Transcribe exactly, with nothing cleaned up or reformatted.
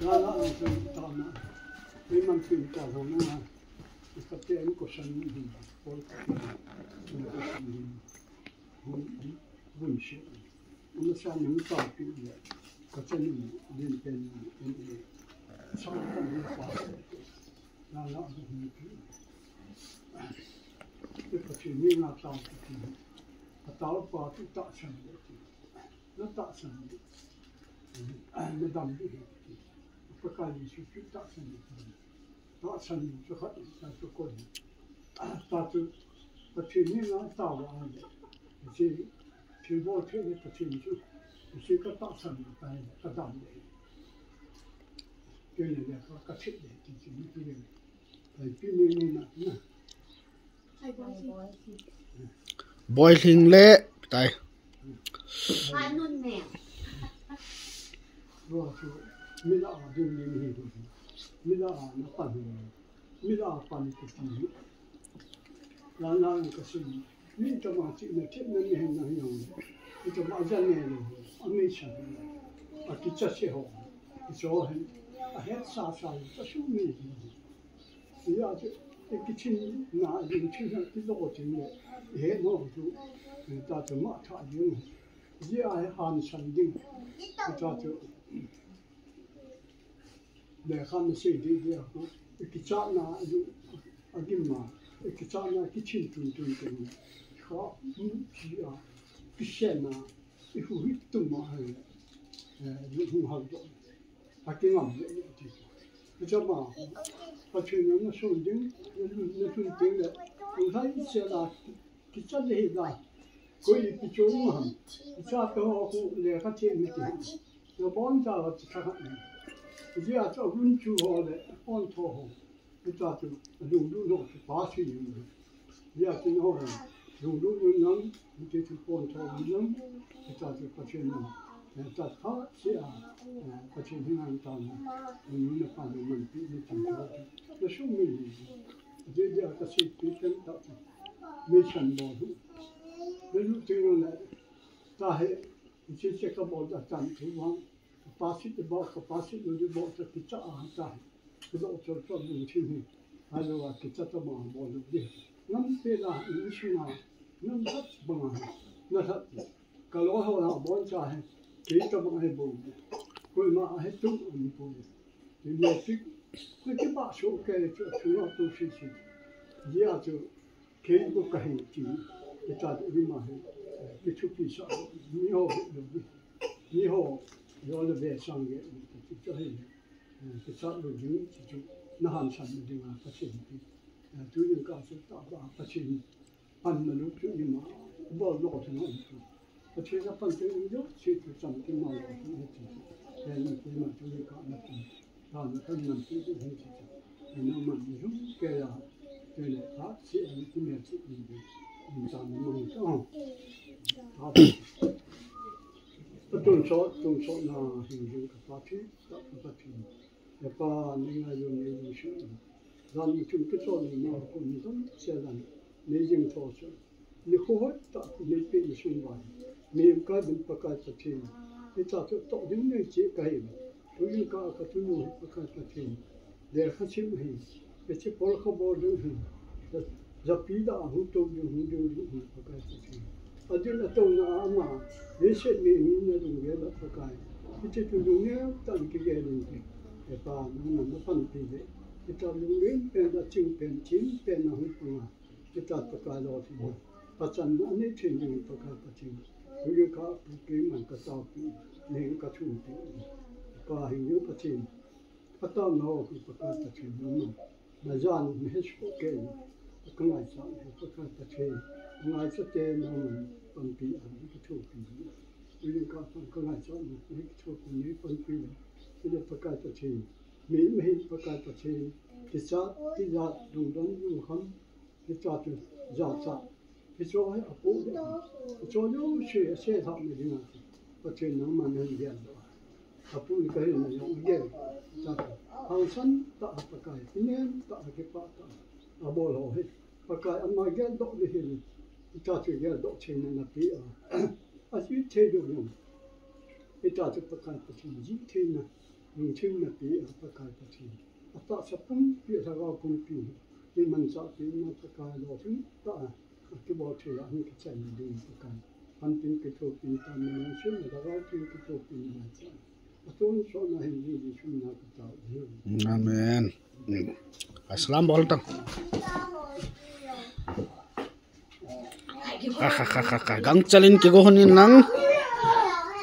Lala ang sa tama. May man pin ta sa na. Ikate ang ko sa ni. Pol ka. Ang ko sa ni. Hun, hun siya. Ang sa ni ta pi ya. Ka sa ni din pen ni. Sa ka ni pa. Lala ang ko ni. Ipati ni na ta pi. Ka ta pa tu ta sa ni. Na tahsan ding. Na dam ding. Pakai Jesu Christ tahsan ding. Tahsan ding chu khat ta chu kon. Ta chu Pathen ni na ta wa ai. Ji thil bol thei ni Pathen chu. Ji ka tahsan ding ta ka dam ding. Ke ne ne ka ka thit ding ti ji ni ki ne. Ai pi ni ni na na. Boy Hling le tai. Mila a ding ni ni. Mila a na pan ni. Mila a pan ki ti. La na ka sin. Ni ta ma ti na ti na ni hen na ni. Ni ta ma ja ni ni. A mi cha. A ki cha che ho. Ki cho hen. A het sa sa ta su ni. Hijeh chun, i kichin na, i kichin na, kilo ching le, i he mo chu, i ta chu ma tha ding. Hijeh a hi hansan ding. I ta chu, lekha na sei ding ding a, i kichat na, i, a gim ma, i kichat na, kichin tun tun tun. Kha, um, chi a, kisen na, i hu hit tum ma, eh, eh, i hu hal do. A kingam le ti. Hiche ma, Pathen in na sun ding, na sun, na sun ding le, na hai se la, kicha le hi la. Koi ipi chu ham. Cha to ho ku le ka che mi ti. Na bon cha la cha ka. Ji a cha gun chu ho le, bon tho ho. Hitia chu, lunglut lou chu pa si jeng. Hijeh chun ho, lunglut lou nam, hiti chu pon tho nam, hitia chu Pathen nam. Eh, ta pha si a, eh, Pathen hi ngan ta na, ni na pa na man pi ni chan tho chu. Na sum mi ni. Hijeh a ka sei pi pen ta chu. Mi chan bol hu. Na lu te na na, ta he, hiti che ka bol ta chan thu vang. Ka pa sit le bol, ka pa sit le bol, ta kicha a ta. Kilo chol chol lungthim hi. Ahilou a kicha ta ma bol lou ding. Ngam pe la, i sunga, ngam hat banga, na hat. Ka lo ho la bon cha he. Kei ta ma he bol. Koima a he tum a ni bol. Ni lo tik. Ko ki ba so ke chu chunga tu si si. Jia chu. Kei ko ka hin ti, kita ima hi, kithupi sa, mi ho, mi ho, yo le ve sang ge, ti cha hi, kita lo jing, ti chu, na hansan ding a, Pathen ti. Tu jing ka chu ta ba, Pathen, pan na lu chu ima, bol lo chu na tu. Pathen a pan te in jo, si tu cham ti ma lo, ti ti. He na ti ma tu ni ka na ti. Ta na kan man ti ti hin ti ti. He na man ni hum ke ya. Te le ta si an ti me ti ni. Ni ta na man ta. Ta. Ta tun so, tun so na hin hin ka pa ti, ta ka pa ti. He pa, nei ngailu, nei lungset u. Jan ni chun kichol ni ma ko ni dam sia dan. Nei jing tho chu. Ni kho hoi ta, nei pe ni sung bai. Nei ka ding Pakai Pathen. Ni ta chu to ding nei che ka hi. Tu yin ka ka tu nu hi Pakai Pathen. Lekha sim hi. Hiche pol kha bol ding hi. Japi da a hung to ding, hung ding, hung ding, Pakai Pathen. Adin a tona a ama, leiset mi mi na lunggel a Pakai. Hiche chu lunggel tah in kigel in ti. He Pa, nangma na panpi le. Hitia lunggel pen a ching pen, ching pen a hung pang a. Hitia Pakai lolhin. Pachatna nei thei ding Pakai Pathen. Lunggel ka pu keiman ka taopi, nei ka thumpi. Pa hin Pathen. Ka taona ho hi Pakai Pathen nangman. Na jan na he suh kei. Ka ngaichat hi Pakai Pathen. Ka ngaichat te nangman panpi a, na kithopi. Ui ka pan ka ngaichat na, na kithopi nei panpi le. Ui Pakai Pathen. Mi, mi hin Pakai Pathen. Kichat, kijat, lungdon, lungkham. Hiche chu jachat. Hiche hi apoh ding. Hiche jouse asei lhah na ding a. Pathen nangman nahin geldoh a. Apoh in kahin na jong agel. Hiche chu hangsan tah a Pakai, kinem tah a, kipah tah a abol ho hi. Pakai ama geldoh ding ahi. Hiche chu geldoh theina napeh a. Ajih thei ding jong. Hiche chu Pakai Pathen jih theina. Lungthim napi a Pakai Pathen, atahsa pumpi, Lhagao pumpi, kimanchahpina Pakai, lolhing tah a kibol thei a hung kichan ding Pakai, panpin kithopi ta, lungthim le Lhagao pin kithopi na cha, atonsot na hin ding Jesu min a katao. Amen. Aslam bol tang. Kha, kha, kha, kha, kha. Gangchal in kigo hon in lang.